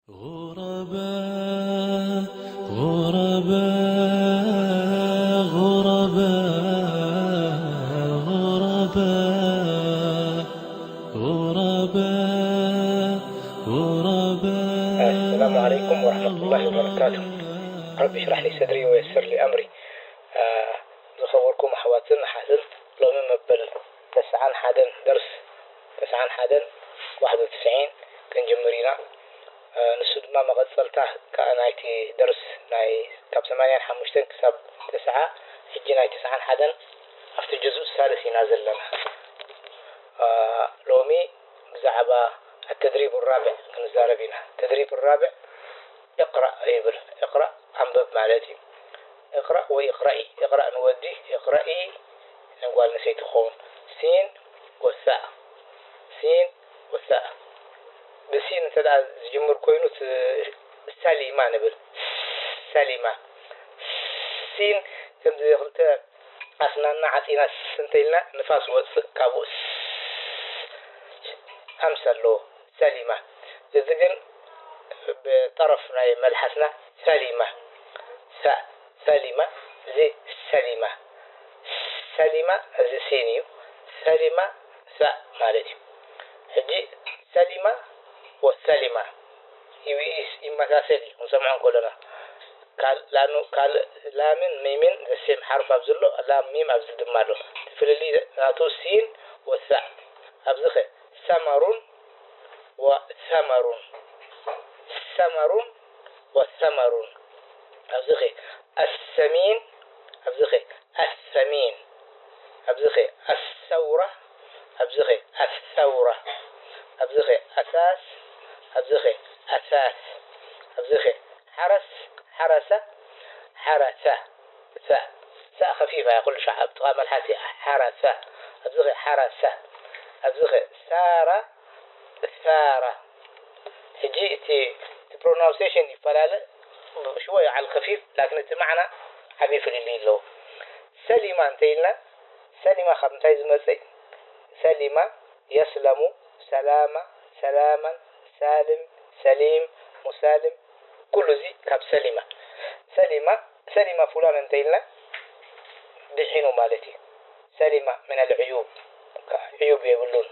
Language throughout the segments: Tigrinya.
غرباء، غرباء، غرباء، غرباء، غرباء. السلام عليكم ورحمة الله وبركاته. رب اشرح لي صدري ويسر لي أمري. ዝኸበርኩም ኣሕዋትን ኣሓትን፣ ሎሚ መበል ተስዓን ሓደን ደርስ ተስዓን ሓደን ዋሕዶ ትስዒን ክንጅምር ኢና። ንሱ ድማ መቐጸልታ ከኣ ናይቲ ደርስ ናይ ካብ ሰማንያን ሓሙሽተን ክሳብ ተስዓ፣ ሕጂ ናይ ተስዓን ሓደን ኣብቲ ጁዙእ ሳልስ ኢና ዘለና። ሎሚ ብዛዕባ التدريب الرابع ክንዛረብ ኢና። التدريب الرابع اقرأ ይብል። اقرأ ኣንብብ ማለት እዩ። اقرأ ወይ اقرئي። اقرأ ንወዲ፣ اقرئي ንጓል ኣንስተይቲ ክኸውን። ሲን ወሳእ። ሲን ወሳእ። ብሲን እንተ ደኣ ዝጅምር ኮይኑ ት-፣ ሰሊማ ንብል። ሰሊማ። ሲን ከምዚ ክልተ ኣስናንና ዓጺና ስ እንተ ኢልና ንፋስ ወጽእ ካብኡ ስ ኣምስ ኣለዎ። ሰሊማ። እዚ ግን ብጠረፍ ናይ መልሓስና ሰሊማ። ሰ-፣ ሰሊማ። እዚ ሰሊማ። ሰሊማ እዚ ሲን እዩ። ሰሊማ ሰ ማለት እዩ። ሕጂ ሰሊማ ወሰሊማ ይመሳሰል እዩ ክንሰምዖ እንከሎና። ካል-፣ ላኑ-፣ ካልእ ላምን ሚምን ዘሴም ሓርፍ ኣብዚ ኣሎ፣ ላም ሚም ኣብዚ ድማ ኣሎ። እቲ ፍልልይ ናቱ ሲን ወሳእ። ኣብዚ ኸ ሰመሩን ወሰመሩን። ሰመሩን ወሰመሩን። ኣብዚ ኸ ኣሰሚን፣ ኣብዚ ኸ ኣሰሚን። ኣብዚ ኸ ኣሰውራ፣ ኣብዚ ኸ ኣሰውራ። ኣብዚ ኸ ኣሳስ፣ ኣብዚ ኸ ኣሳስ። ኣብዚ ኸ ሓረስ፣ ሓረሰ፣ ሓረሰ። ሰ፣ ሰ ከፊፋ እያ፣ ኩሉ ሻዕ ኣብ ጥቓ መልሓስ እያ። ሓረሰ። ኣብዚ ኸ ሓረሰ። ኣብዚ ኸ ሳራ፣ ሳራ። ሕጂ እቲ፣ እቲ ፕሮናውንሴሽን ይፈላለ፣ ሽወ ይዓል ከፊፍ፣ ላኪን እቲ ማዕና ዓቢ ፍልልይ ኣለዎ። ሰሊማ እንተ ኢልና፣ ሰሊማ ካብ እንታይ ዝመጸ እዩ? ሰሊማ የስለሙ፣ ሰላማ፣ ሰላማን፣ ሳልም፣ ሰሊም፣ ሙሳልም፣ ኩሉ እዚ ካብ ሰሊማ። ሰሊማ፣ ሰሊማ ፉላን እንተ ኢልና ድሒኑ ማለት እዩ። ሰሊማ ምን ኣልዕዩብ፣ ዕዩብ የብሉን፣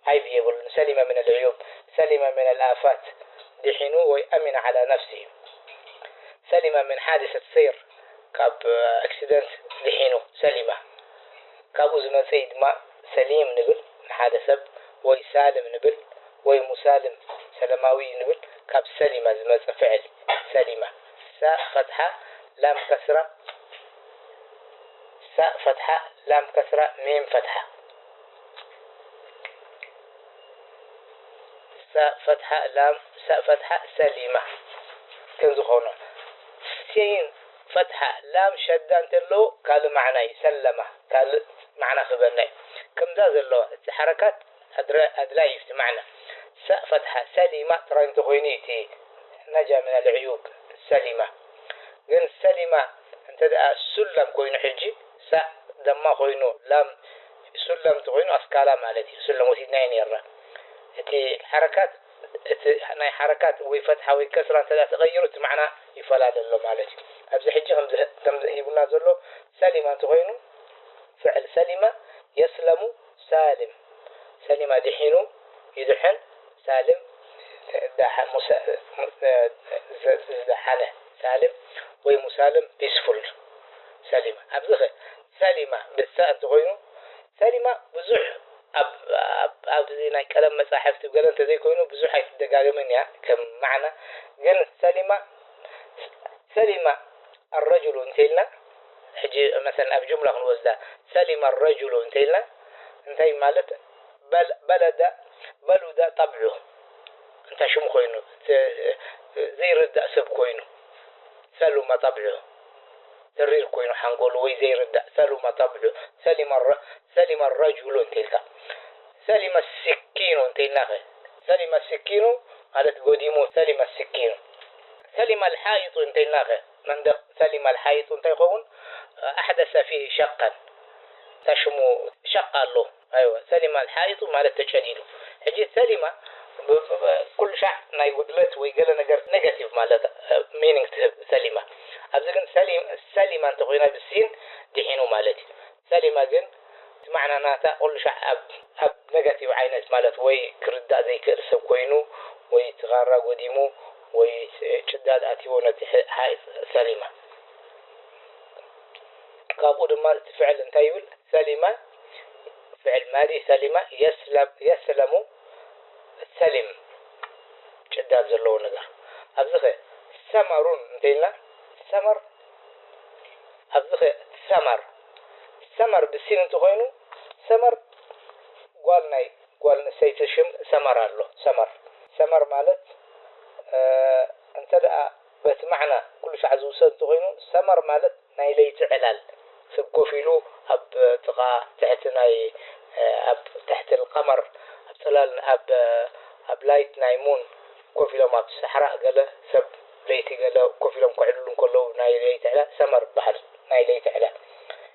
ዓይቢ የብሉን። ሰሊማ ምን ኣልዕዩብ፣ ሰሊማ ምን ኣልኣፋት፣ ድሒኑ ወይ ኣሚነ ዓላ ነፍሲ እዩ። ሰሊማ ምን ሓዲሰት ሰይር፣ ካብ ኣክሲደንት ድሒኑ ሰሊማ። ካብኡ ዝመጸ እዩ ድማ ሰሊም ንብል ንሓደ ሰብ፣ ወይ ሳልም ንብል፣ ወይ ሙሳልም፣ ሰለማዊ ንብል። ካብ ሰሊማ ዝመጸ ፍዕል ሰሊማ። ሳእ ፈትሓ፣ ላም ከስራ፣ ሳእ ፈትሓ፣ ላም ከስራ፣ ሚም ፈትሓ። ሳእ ፈትሓ፣ ላም፣ ሳእ ፈትሓ፣ ሰሊማ። ከም ዝኾነ። ሲን ፈትሓ፣ ላም ሸዳ እንተለዎ ካልእ ማዕና እዩ። ሰለማ፣ ካልእ ማዕና ክህበና እዩ። ከምዛ ዘለዋ፣ እቲ ሓረካት ኣድረ-፣ ኣድላይ እዩ እቲ ማዕና። ሳእ ፈትሓ፣ ሰሊማ ጥራይ እንተኾይኑ እዩ እቲ ነጃ ምን ኣልዕዩብ፣ ሰሊማ። ግን ሰሊማ እንተ ደኣ ሱለም ኮይኑ ሕጂ፣ ሳእ ደማ ኮይኑ፣ ላም ሱለም እንተኾይኑ ኣስካላ ማለት እዩ። ሱለም ወሲድናዮ ነይርና። እቲ ሓረካት፣ እቲ ናይ ሓረካት ወይ ፈትሓ ወይ ከስራ እንተ ደኣ ተቐይሩ፣ እቲ ማዕና ይፈላለ ኣሎ ማለት እዩ። ኣብዚ ሕጂ ከምዚ፣ ከምዚ ሂቡና ዘሎ፣ ሰሊማ እንተኾይኑ፣ ፍዕል ሰሊማ የስለሙ ሳልም። ሰሊማ ድሒኑ፣ ይድሕን፣ ሳልም፣ ዳሓ-፣ ሙሳ-፣ ሙ-፣ እ፣ ዝ-፣ ዝደሓነ ሳልም ወይ ሙሳልም ፒስፉል ሰሊማ። ኣብዚ ኸ ሰሊማ ብሳእ እንተኾይኑ፣ ሰሊማ ብዙሕ ኣብ፣ ኣብ፣ ኣብዚ ናይ ቀለም መጻሕፍቲ ገለ እንተዘይኮይኑ ብዙሕ ኣይትደጋገምን እያ ከም ማዕና። ግን ሰሊማ፣ ሰሊማ ኣረጁሉ እንተኢልና፣ ሕጂ መሰለን ኣብ ጅምላ ክንወስዳ፣ ሰሊማ ኣረጁሉ እንተኢልና እንታይ ማለት? በል-፣ በለደ፣ በሉደ ጠብዑ፣ እንታይ ሽሙ ኮይኑ፣ ተ-፣ ዘይርዳእ ሰብ ኮይኑ፣ ሰሉመ ጠብዑ፣ ተሪር ኮይኑ ሓንጎሉ ወይ ዘይርዳእ፣ ሰሉመ ጠብዑ፣ ሰሊመ ረ-፣ ሰሊመ ረጁሉ እንተ ኢልካ። ሰሊመ ስኪኑ እንተ ኢልናኸ? ሰሊመ ስኪኑ ማለት ጎዲሙ፣ ሰሊመ ስኪኑ። ሰሊመ ልሓይጡ እንተ ኢልናኸ? መንደቕ ሰሊመ ልሓይጡ እንታይ ይኸውን? ኣሕደሰ ፊህ ሸቀን። እታ ሽሙ ሸቕ ኣሎ። ኣይወ፣ ሰሊማ ኣልሓይጡ ማለት ተጨዲዱ። ሕጂ ሰሊማ ኩሉ ሻዕ ናይ ጉድለት ወይ ገለ ነገር ኔጋቲቭ ማለት ሚኒንግ ትህብ ሰሊማ። ኣብዚ ግን ሰሊማ እንተኮይና ብሲን ድሒኑ ማለት እዩ። ሰሊማ ግን እቲ ማዕና ናታ ኩሉ ሻዕ ኣብ ኔጋቲቭ ዓይነት ማለት ወይ ክርዳእ ዘይክእል ሰብ ኮይኑ ወይ ትኻራ ጎዲሙ ወይ ጭዳድ ኣትዎ ነቲ ሓይፍ ሰሊማ። ካብኡ ድማ እቲ ፍዕል እንታይ ይብል? ሰሊማ ፍዕል ማዲ ሰሊማ የስለሙ ሰሊም ጭዳድ ዘለዎ ነገር። ኣብዚኸ ሰመሩን እንተኢልና ሰመር ኣብዚኸ ሰመር ሰመር ብሲን እንተኾይኑ ሰመር ጓል ናይ ጓል ንሰይቲ ሽም ሰመር ኣሎ። ሰመር ሰመር ማለት እንተ ደኣ በቲ ማዕና ኩሉ ሻዕ ዝውሰድ እንተኾይኑ ሰመር ማለት ናይ ለይቲ ዕላል ሰብ ኮፍ ኢሉ ኣብ ጥቓ ትሕቲ ናይ ኣብ ትሕቲ ቀመር ኣብ ፅላል ኣብ ኣብ ላይት ናይ ሙን ኮፍ ኢሎም ኣብ ሰሕራ ገለ ሰብ ለይቲ ገለ ኮፍ ኢሎም ክዕልሉ እንከለዉ ናይ ለይቲ ዕላል ሰመር ይበሃል። ናይ ለይቲ ዕላል።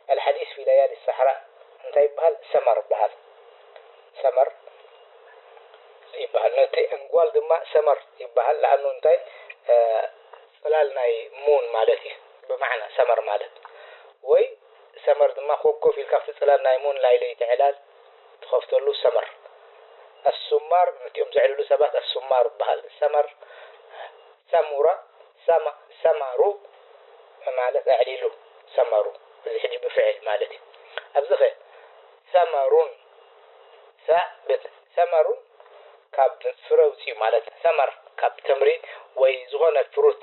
الحديث في ليالي الصحراء እንታይ ይበሃል? ሰመር ይበሃል። ሰመር ይበሃል። ነቲ እንጓል ድማ ሰመር ይበሃል። ለኣኑ እንታይ ፅላል ናይ ሙን ማለት እዩ ብማዕና ሰመር ማለት ወይ ሰመር ድማ ኮኮፍ ኢልካ ኣብቲ ፅላል ናይ ሙን ናይ ለይቲ ዕላል ትኸፍተሉ ሰመር። ኣሱማር ነቲኦም ዘዕልሉ ሰባት ኣሱማር ይበሃል። ሰመር ሰሙራ ሰማ- ሰማሩ ማለት ኣዕሊሉ ሰመሩ። እዚ ሕጂ ብፍዕል ማለት እዩ። ኣብዚ ኸ ሰመሩን ሳእ ብት ሰመሩን ካብ ፍረ ውፅኡ ማለት ሰመር ካብ ተምሪ ወይ ዝኾነ ፍሩት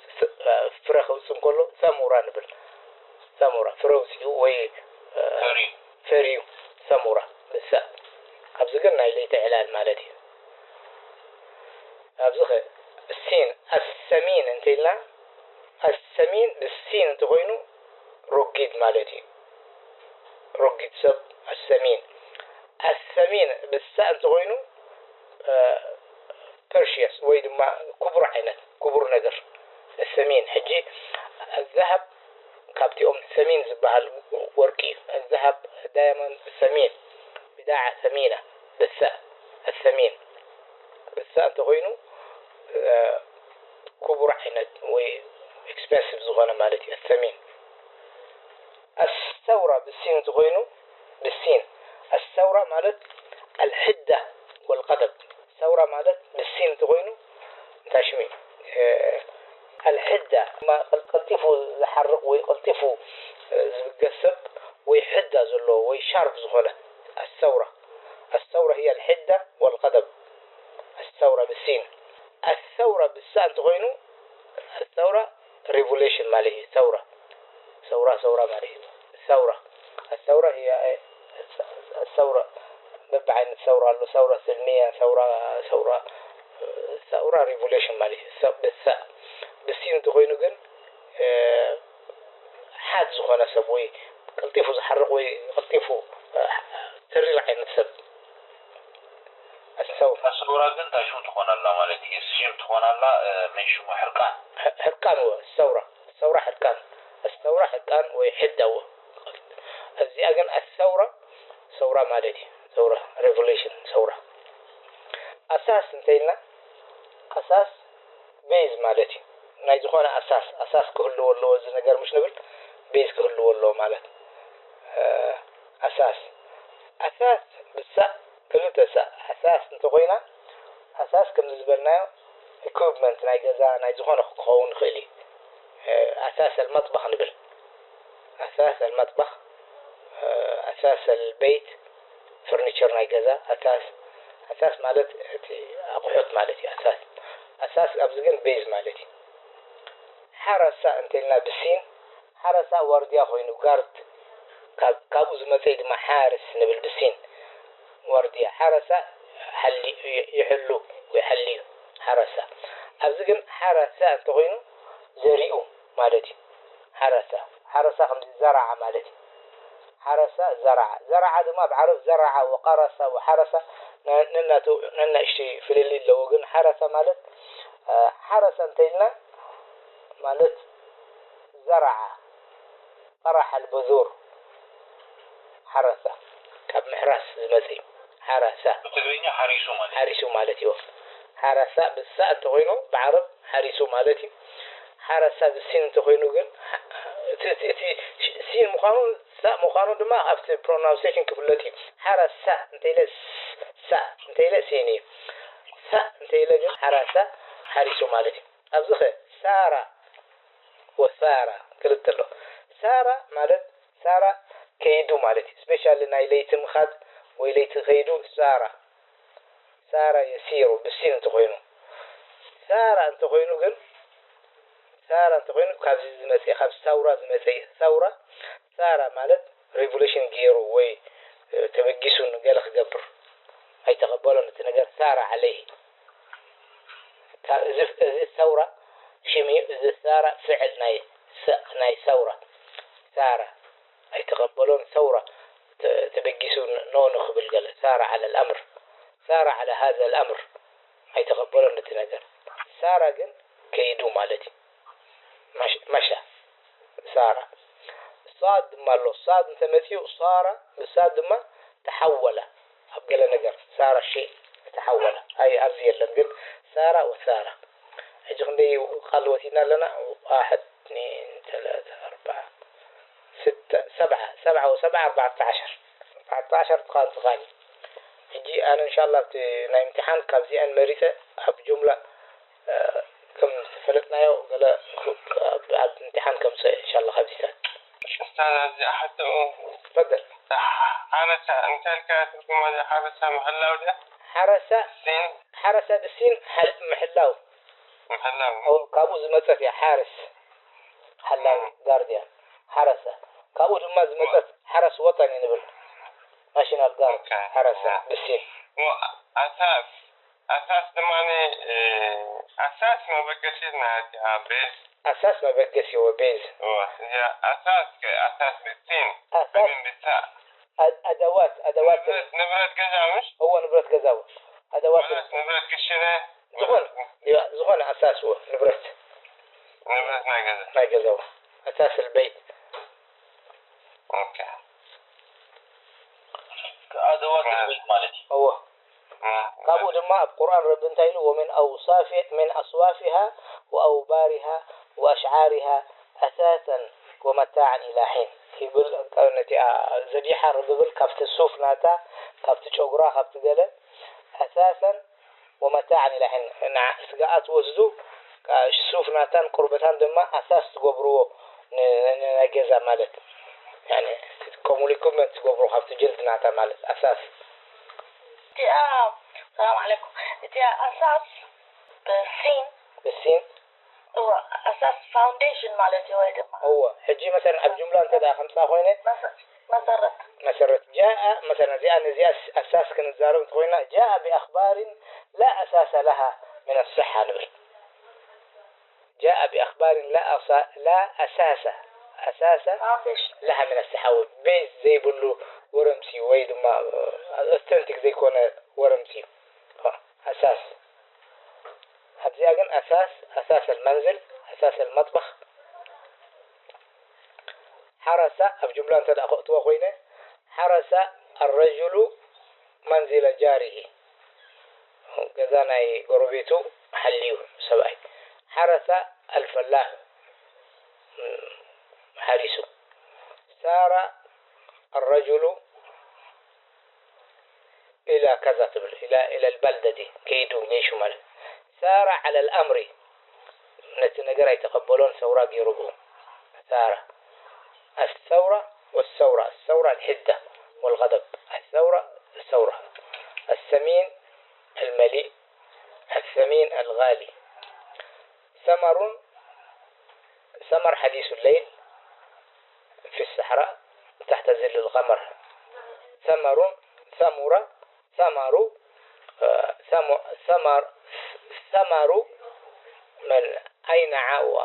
ፍረ ከውፅእ እንከሎ ሰሙራ ንብል። ሰሙራ ፍረ ውፅኡ ወይ ፈርዩ ሰሙራ ብሳእ። ኣብዚ ግን ናይ ለይቲ ዕላል ማለት እዩ። ኣብዚ ኸ ብሲን ኣሰሚን እንተኢልና ኣሰሚን ብሲን እንተኾይኑ ሮጊድ ማለት እዩ። ሮጊድ ሰብ ኣሰሚን ኣሰሚን ብሳእ እንተኾይኑ ፐርሽየስ ወይ ድማ ክቡር ዓይነት ክቡር ነገር ሰሚን። ሕጂ ዛሃብ ካብቲኦም ሰሚን ዝበሃል ወርቂ እዩ። ዛሃብ ዳያሞንድ ሰሚን ብዳዓ ሰሚና ብሳእ ሰሚን ብሳእ እንተኮይኑ ክቡር ዓይነት ወይ ኤክስፐንሲቭ ዝኾነ ማለት እዩ። ሰሚን ኣሰውራ ብሲን እንተኮይኑ ብሲን ኣሰውራ ማለት ኣልሕዳ ወልቀደብ ሰውራ ማለት ብሲን እንተኮይኑ እንታይ ሽሙ ኣልሕዳ ቀልጢፉ ዝሓርቕ ወይ ቀልጢፉ ዝብገስ ሰብ ወይ ሕዳ ዘለዎ ወይ ሻርፕ ዝኾነ ኣሰውራ ኣሰውራ هي الحدة والغضب ኣሰውራ ብሲን ኣሰውራ ብሳ እንተኮይኑ ኣሰውራ ሪቮሉሽን ማለት እዩ። ሰውራ ሰውራ ሰውራ ማለት እዩ። ሰውራ ኣሰውራ ሰውራ በብዓይነት ሰውራ ኣሎ። ሰውራ ስልሚያ ሰውራ ሰውራ ሰውራ ሪቮሉሽን ማለት እዩ። ብሳ ብሲን እንተኮይኑ ግን ሓድ ዝኾነ ሰብ ወይ ቀልጢፉ ዝሓርቕ ወይ ቀልጢፉ ተሪር ዓይነት ሰብ ኣሰውራ ኣሰውራ ግን እንታይ ሽም ትኾን ኣላ ማለት እዩ? ሽም ትኾን ኣላ መን ሽሙ ሕርቃን ሕርቃን ወ ሰውራ ሰውራ ሕርቃን ሰውራ ሕርቃን ወይ ሕዳዎ እዚኣ ግን ኣሰውራ ሰውራ ማለት እዩ። ሰውራ ሬቮሉሽን ሰውራ ኣሳስ እንተኢልና ኣሳስ ቤዝ ማለት እዩ። ናይ ዝኾነ ኣሳስ ኣሳስ ክህልዎ ኣለዎ እዚ ነገር ምሽ ንብል ቤዝ ክህልዎ ኣለዎ ማለት ኣሳስ ኣሳስ ብሳእ ክልተ ሳእ ኣሳስ እንተኮይና ኣሳስ ከምዚ ዝበልናዮ ኢኩፕመንት ናይ ገዛ ናይ ዝኾነ ክኸውን ይኽእል እዩ። ኣሳስ ኣልመጥባኽ ንብል ኣሳስ ኣልመጥባኽ ኣሳስ ኣልበይት ፈርኒቸር ናይ ገዛ ኣሳስ ኣሳስ ማለት እቲ ኣቑሑት ማለት እዩ። ኣሳስ ኣሳስ ኣብዚ ግን ቤዝ ማለት እዩ። ሓረሳ እንተልና ብሲን ሓረሳ ዋርድያ ኮይኑ ጋርድ ካብኡ ዝመፀ ድማ ሓርስ ንብል ብሲን ዋርድያ ሓረሳ ይሕሉ ወይ ሓልዩ ሓረሳ ኣብዚ ግን ሓረሳ እንተኮይኑ ዘሪኡ ማለት እዩ። ሓረሳ ሓረሳ ከምዚ ዘረዓ ማለት እዩ። ሓረሳ ዘረዓ ዘረዓ ድማ ኣብ ዓረብ ዘረዓ ወቀረሳ ወሓረሳ ነናቱ ነናእሽተይ ፍልልይ ኣለዎ። ግን ሓረሳ ማለት ሓረሳ እንተኢልና ማለት ዘረዓ ቀረሐ ልበዙር ሓረሳ ካብ ምሕራስ ዝመጽእ እዩ። ሓረሳ ብትግርኛ ሓሪሱ ማለት እዩ። ሓሪሱ ማለት እዩ። ሓረሳ ብሳእ እንተኾይኑ ብዓረብ ሓሪሱ ማለት እዩ። ሓረሳ ብሲን እንተኾይኑ ግን፣ እቲ፣ እቲ፣ እቲ ሲን ምዃኑ፣ ሳእ ምዃኑ ድማ ኣብቲ ፕሮናውንሴሽን ክፍለጥ እዩ። ሓረሳ እንተኢለ ስ-፣ ሳእ እንተኢለ ሲን እዩ። ሳእ እንተኢለ ግን ሓረሳ ሓሪሱ ማለት እዩ። ኣብዚ ኸ ሳራ ወሳራ ክልተ ኣሎ። ሳራ ማለት ሳራ ከይዱ ማለት እዩ። ስፔሻሊ ናይ ለይቲ ምኻድ ወይ ለይቲ ከይዱ ሳራ፣ ሳራ የሲሩ ብሲን እንተኾይኑ። ሳራ እንተኾይኑ ግን፣ ሳራ እንተኾይኑ ካብዚ ዝመፀ፣ ካብ ሳውራ ዝመፀ እዩ። ሳውራ፣ ሳራ ማለት ሬቮሉሽን ገይሩ ወይ፣ እ፣ ተበጊሱ ንገለ ክገብር ኣይተቐበሎን እቲ ነገር። ሳራ ዓለይሂ። ካብ እዚ፣ እዚ ሰውራ ሽም እዩ። እዚ ሳራ ፍዕል ናይ ሰ-፣ ናይ ሰውራ። ሳራ ኣይተቐበሎን። ሰውራ ተ-፣ ተበጊሱ ኖ ንኽብል ገለ። ሳራ ዓለ ልኣምር። ሳራ ዓለ ሃዘ ልኣምር። ኣይተቐበሎን እቲ ነገር። ሳራ ግን ከይዱ ማለት እዩ። መሽ-፣ መሻ። ሳራ። ሳድ ድማ ኣሎ። ሳድ እንተመፂኡ ሳራ፣ ብሳድ ድማ ተሓወለ። ኣብ ገለ ነገር ሳራ ሸይ ተሓወለ። ኣይ፣ ኣብዚ የለን ግን ሳራ ወሳራ። ሕጂ ክንደይ ቃል ወሲድና ኣለና? ዋሕድ፣ እትኒን፣ ተላተ፣ ኣርባዓ፣ ስተ፣ ሰብዓ። ሰብዓ ወሰብዓ ኣርባዕተ ዓሸር። ኣርባዕተ ዓሸር ትኻን ትኻኒ። ሕጂ ኣነ እንሻላ ኣብቲ ናይ እምትሓን ካብዚኣን መሪጸ ኣብ ጁምላ፣ እ፣ ከም ዝፈለጥናዮ ገለ ኣብ፣ ኣብ እምትሓን ከምጽእ እንሻላ ካብዚታት። ኡስታዝ፣ ኣብዚኣ ሕቶ። ትፈደል። ሓረሳ እንታይ ኢልካ ትርጉማ እዚኣ? ሓረሳ ምሕላው ድያ? ሓረሳ፣ ሲን? ሓረሳ ብሲን ሓል-፣ ምሕላው። ምሕላው። ኣዎ፣ ካብኡ ዝመጸት እያ ሓርስ። ሓላዊ፣ እ። ጋርድያን። ሓረሳ። ካብኡ ድማ ዝመጸት ሓረስ ወጠን እዩ ንብል። ናሽናል ጋርድ። ኦኬ። ሓረሳ፣ እ። ብሲን። ሞ-፣ ኣሳስ፣ ኣሳስ ድማ፣ እ፣ ኣሳስ መበገሲ ናይታ ቤዝ። ኣሳስ መበገሲ ወ ቤዝ። እወ፣ እዚኣ ኣሳስ ከ-፣ ኣሳስ ብሲን፣ ኣሳስ ብሚም ብታእ። ኣ-፣ ኣደዋት፣ ኣደዋት ንብረት፣ ንብረት ገዛ ምሽ? እወ፣ ንብረት ገዛ እወ። ኣደዋት ማለት ንብረት ክሽነ? ዝኾነ፣ እያ፣ ዝኾነ ኣሳስ እወ፣ ንብረት። ንብረት ናይ ገዛ። ናይ ገዛ እወ። ኣሳስ ልበይት። ኦኬ። ኣደዋት ልበይት ማለት እዩ። እወ። እ፣ ካብኡ ድማ ኣብ ቁርኣን ረቢ እንታይ ኢሉ? "ወሚን ኣውሳፊ-፣ ሚን ኣስዋፊሃ ወኣውባሪሃ ወኣሽዓሪሃ ኣሳሰን ወመታዕን ኢላ ሒን" ይብል። ነቲኣ ዘቢሓ ረቢ ብል ካብቲ ሱፍ ናታ፣ ካብቲ ጨጉራ፣ ካብቲ ገለ ኣሳሰን ወመታዕን ኢላ ሒን። ንዓ-፣ ስጋኣ ትወስዱ፣ ካ-፣ ሱፍ ናታን ቁርበታን ድማ ኣሳስ ትገብርዎ ን-፣ ን-፣ ናይ ገዛ ማለት። ያኒ፣ ከምኡ ኢሉ ኢኩፕመንት ትገብሮ ካብቲ ጅልድ ናታ ማለት ኣሳስ። እቲኣ፣ ሰላም ዓለይኩም። እቲኣ ኣሳስ ብሲን። ብሲን? እወ፣ ኣሳስ ፋውንዴሽን ማለት እዩ ወይ ድማ እወ፣ ሕጂ መሰለን ኣብ ጁምላ እንተ ደኣ ከምጽኣ ኮይነ መሰ-፣ መሰረት። መሰረት። ጃኣ፣ መሰለን እዚኣ፣ ነዚኣ ኣሳስ ክንዛረብ እንተኾይና፣ ጃኣ ብኣኽባሪን ላ ኣሳሰ ለሃ ምን ኣስሓ ንብል። ጃኣ ብኣኽባሪን ላ ኣሳ-፣ ላ ኣሳሰ፣ ኣሳሰ ፋውንዴሽን። ለሃ ምን ኣስሓ፣ ቤዝ ዘይብሉ ወረምሲ ወይ ድማ፣ እ፣ ኣውተንቲክ ዘይኮነ ወረምሲ እዩ። ኣሳስ። ኣብዚኣ ግን ኣሳስ፣ ኣሳስ ኣልመንዝል፣ ኣሳስ ኣልመጥበኽ። ሓረሳ ኣብ ጁምላ እንተ ደኣ ከእትዎ ኮይነ፣ ሓረሳ ኣረጁሉ መንዚለ ጃሪሂ፣ ገዛ ናይ ጎረቤቱ ሓልዩ ሰብኣይ። ሓረሳ ኣልፈላህ፣ ሓሪሱ። ሳራ ኣረጁሉ ኢላ ከዛ ትብል፣ ኢላ፣ ኢላ ልባልደቲ ከይዱ ጌሹ ማለት። ሳራ ዓለ ልኣምሪ፣ ነቲ ነገር ኣይተቐበሎን፣ ሰውራ ገይሩ ብኡ። ሳራ። ኣሰውራ ወሰውራ፣ ኣሰውራ ልሕደ ወልገደብ። ኣሰውራ፣ ኣሰውራ። ኣሰሚን ኣልመሊእ፣ ኣሰሚን ኣልጋሊ። ሰመሩን ثمر حديث الليل في الصحراء تحت ظل القمر. ثمر، ثمر، ثمر، ثم-، ثمر، ثمر من أينع و-،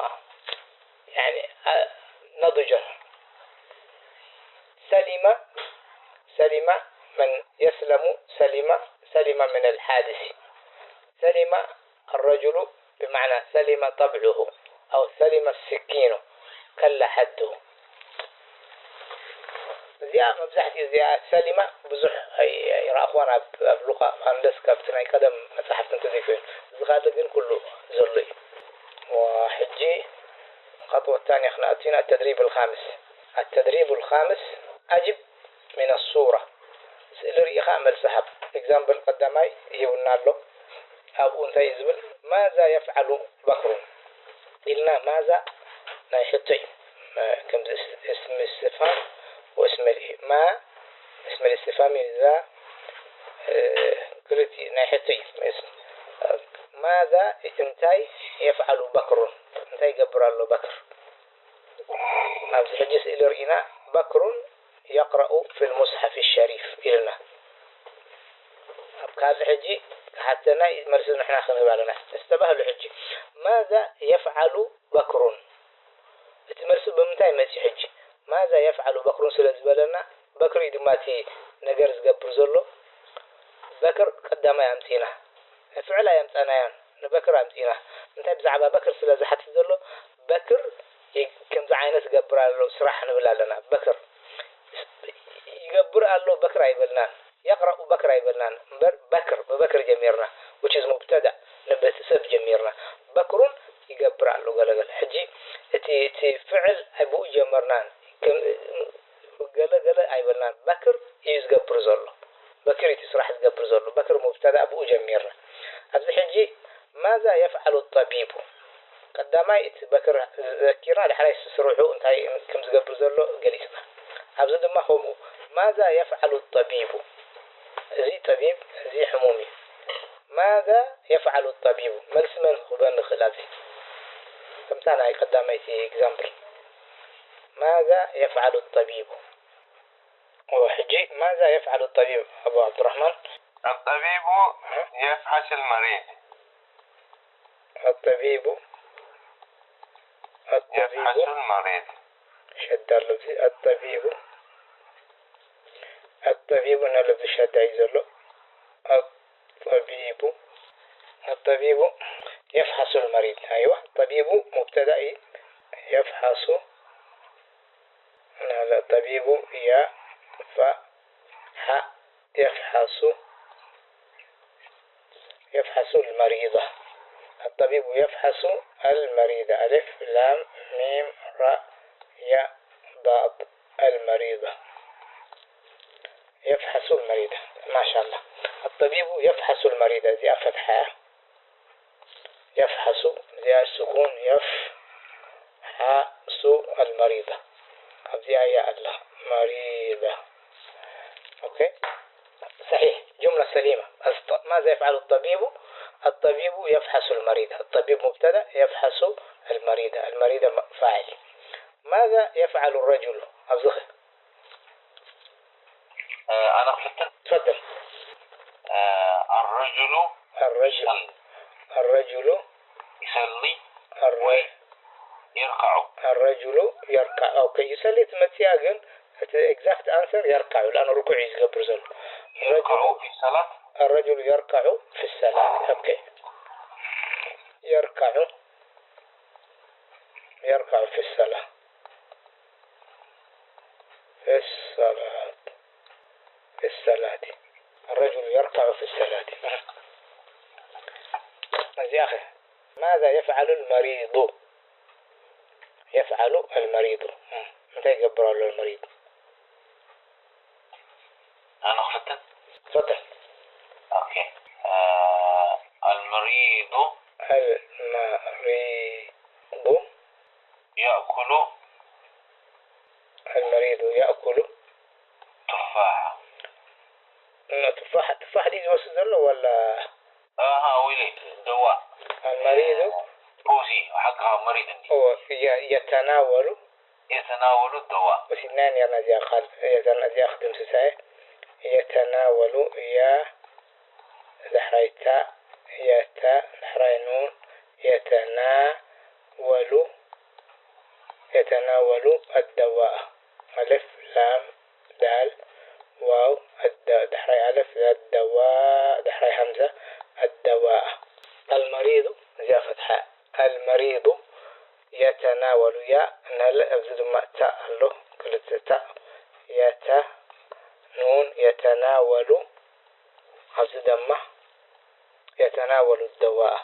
يعني، آه، نضج. سلم، سلم من يسلم، سلم، سلم من الحادث. سلم الرجل بمعنى سلم طبعه أو سلم السكين، قل حده. እዚኣ መብዛሕትኡ እዚኣ ሰሊማ ብዙሕ ኣይ-፣ ኣይረኣኹዋን ኣብ፣ ኣብ ሉቃ፣ ኣንለስ ካብቲ ናይ ቀደም መጻሕፍቲ እንተዘይኮይኑ። እዚ ካልእ ግን ኩሉ ዘሎ እዩ። ወሕጂ ኸጥወ ታንያ ክንኣቱ ኢና። التدريب الخامس. التدريب الخامس. أجب من الصورة. ስእሊ ርኢኻ መልሲ ሃብ። ኤግዛምፕል ቀዳማይ ሂቡና ኣሎ። ኣብኡ እንታይ እዩ ዝብል? ማዛ የፍዓሉ በክሩን ኢልና ማዛ ናይ ሕቶ እዩ። እ፣ ከምዚ እስ-፣ እስም እስትፋም ወእስመል ማ እስመል እስትፋም እዩ። እዛ፣ እ፣ ክልቲ ናይ ሕቶ እዩ። እስ-፣ ማዛ እንታይ የፍዓሉ በክሩን? እንታይ ይገብር ኣሎ በክር? ኣብዚ ሕጂ ስእሊ ርኢና በክሩን የቅረኡ ፊል ሙስሐፍ ሸሪፍ ኢልና። ኣብ ካልእ ሕጂ ክሓተና እዩ፣ መልሲ ንሕና ክንህብ ኣለና። እስተባህሉ ሕጂ ማዛ የፍዓሉ በክሩን? እቲ መልሲ ብምንታይ መጽዩ ሕጂ? ማዛ የፍዓሉ በክሩን ስለ ዝበለና፣ በክር እዩ ድማ እቲ ነገር ዝገብር ዘሎ። በክር ቀዳማይ ኣምጺና። ፍዕል ኣየምጻናዮን፣ ንበክር ኣምጺና። እንታይ ብዛዕባ በክር ስለ ዝሓትት ዘሎ፣ በክር ይ-፣ ከምዚ ዓይነት ይገብር ኣሎ ስራሕ ንብል ኣለና። በክር ይገብር ኣሎ በክር ኣይበልናን። የቅረኡ በክር ኣይበልናን እምበር በክር፣ ብበክር ጀሚርና፣ which is ሙብተዳ፣ ንበቲ ሰብ ጀሚርና። በክሩን ይገብር ኣሎ ገለገለ። ሕጂ እቲ፣ እቲ ፍዕል ኣይ ብኡ ጀመርናን። ከም ገለ ገለ ኣይበልናን። በክር እዩ ዝገብር ዘሎ። በክር እቲ ስራሕ ዝገብር ዘሎ። በክር ሙብተዳ ብኡ ጀሚርና። ኣብዚ ሕጂ ማዛ የፍዓሉ ጠቢቡ? ቀዳማይ እቲ በክር ዘኪርና፣ ዳሕራይ ስርሑ እንታይ ከም ዝገብር ዘሎ ገሊጽና። ኣብዚ ድማ ከምኡ ማዛ የፍዓሉ ጠቢቡ? እዚ ጠቢብ፣ እዚ ሕሙም እዩ። ማዛ የፍዓሉ ጠቢቡ? መልሲ መን ክህበኒ ይኽእል ኣብዚ? ከምታ ናይ ቀዳመይቲ ኤግዛምፕል። ማዛ የፍዓሉ ጠቢቡ? ወሕጂ ማዛ የፍዓሉ ጠቢብ ኣቡ ዓብዱራሕማን? الطبيب يفحص المريض. الطبيب، الطبيب يفحص المريض. ሸዳ ኣሎ ኣብዚ። الطبيب، الطبيب እና ኣብዚ ሸዳ እዩ ዘሎ። الطبيب، الطبيب يفحص المريض. أيوة، الطبيب مبتدأ، يفحص، هذا الطبيب يا ف ح يفحص، يفحص المريضة. الطبيب يفحص المريضة. ألف، لام، ميم، راء، ياء، ضاد. المريضة. يفحص المريضة. ما شاء الله. الطبيب يفحص المريضة. እዚኣ ፈትሓ እያ። يفحص፣ እዚኣ ስኩን፣ يفحص المريضة። ኣብዚኣ እያ ኣላ። مريضة. أوكي؟ صحيح، جملة سليمة. الط-، ماذا يفعل الطبيب؟ الطبيب يفحص المريضة. الطبيب مبتدأ، يفحص المريضة. المريضة م-، فاعل. ماذا يفعل الرجل؟ ኣብዚ ኸ؟ آه، أنا خفت. تفضل. آه، الرجل الرجل. يصلي. الرجل. يصلي. الر-، ويركع. الرجل يركع. أوكي، يصلي ትመጽእ እያ፣ ግን እቲ ኤግዛክት ኣንሰር የርካዑ፣ ለኣኑ ርኩዕ እዩ ዝገብር ዘሎ። يركع الرجل، في الصلاة. الرجل يركع في الصلاة. أوكي. يركع، يركع في الصلاة. في الصلاة. في الصلاة. الرجل يركع في الصلاة. እዚኣ ኸ? ماذا يفعل المريض؟ يفعل المريض. እንታይ ይገብር ኣሎ المريض؟ أنا خفت. تفضل. أوكي. آه، المريض. المريض. يأكل. المريض يأكل. تفاحة. إنه تفاحة، تفاحة دي جوز زلة ولا؟ آه، ها، ويلي، دواء. المريض. فوزي، حقها مريض عندي. هو ي-، يتناول. يتناول الدواء. وسنان يا نزيا قال، يا نزيا خدم سساي. يتناول يا ዳሕራይ ታእ፣ የተ፣ ዳሕራይ ኑን፣ የተናወሉ፣ የተናወሉ ኣደዋእ። ኣልፍ፣ ላም፣ ዳል፣ ዋው፣ ኣደ-፣ ዳሕራይ ኣልፍ፣ ኣደዋእ፣ ዳሕራይ ሃምዛ፣ ኣደዋእ። ኣልመሪዱ፣ እዚኣ ፈትሓ። ኣልመሪዱ፣ የተናወሉ፣ ያ፣ ነል፣ ኣብዚ ድማ ታእ ኣሎ፣ ክልተ ታእ። يت نون يتناول، ኣብዚ ድማ يتناول الدواء።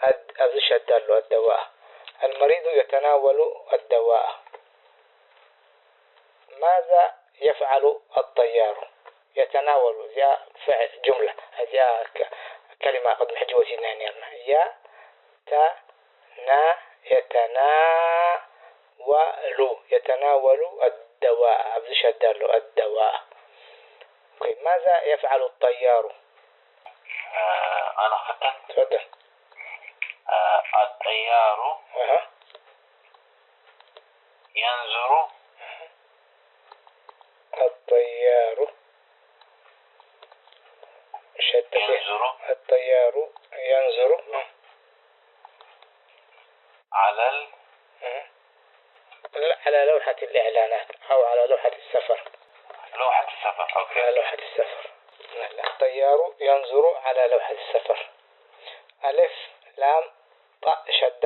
ኣድ-፣ ኣብዚ ሸዳ ኣሎ፣ الدواء. المريض يتناول الدواء. ماذا يفعل الطيار؟ يتناول، እዚኣ ፍዕል ጁምላ፣ እዚኣ ከ-፣ ከሊማ ቅድሚ ሕጂ ወሲድናያ ነርና። ያ፣ ተ፣ ና፣ يتناول، يتناول الدواء። ኣብዚ ሸዳ ኣሎ፣ الدواء። ኦኬ፣ ماذا يفعل الطيار؟ ኣነ ክፍትን ትፈትን። الطيار ኣሃ። ينظر الطيار ሸተተ ينظر الطيار ينظر على ال على لوحة الإعلانات أو على لوحة السفر. لوحة السفر. على أوكي. لوحة السفر. الطيار ينظر على لوحة السفر. ألف لام ጣእ ሸዳ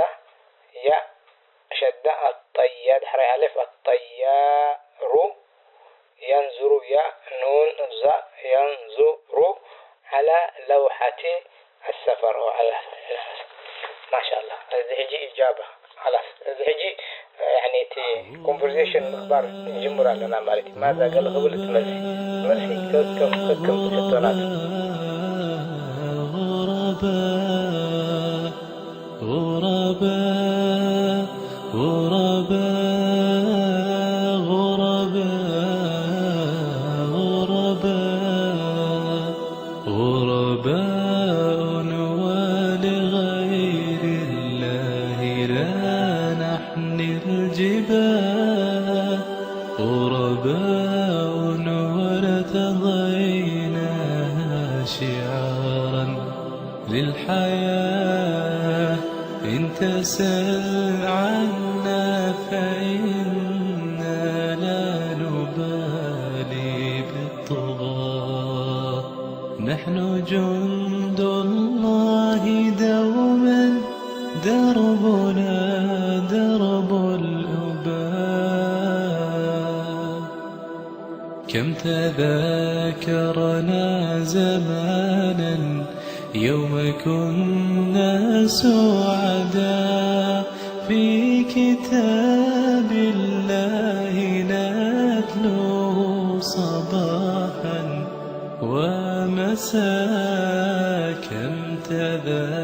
ያእ ሸዳ ኣጠያ ድሕራይ ኣሌፍ ኣጠያሩ የንዙሩ ያእ ኑን ዛእ የንዙሩ ዓላ ለውሓቲ ኣሰፈር። ማሻላ እዚ ሕጂ ኢጃባ ላስ እዚ ሕጂ ያኒ እቲ ኮንቨርሴሽን ምግባር ንጅምር ኣለና ማለት እዩ። ማዛ ገለ ክብል እቲ መልሲ መልሲ ከከም ከከም ሕቶናት غرباء غرباء غرباء غرباء غرباء ولغير الله لا نحن الجبال غرباء وارتضينا شعارا للحياة إن تسل عنا فإنا لا نبالي بالطغاة نحن جند الله دوما دربنا درب الأباء كم تذاكرنا زمانا يوم كنا سعداء في كتاب الله نتلوه صباحا ومساء كم تذاكرنا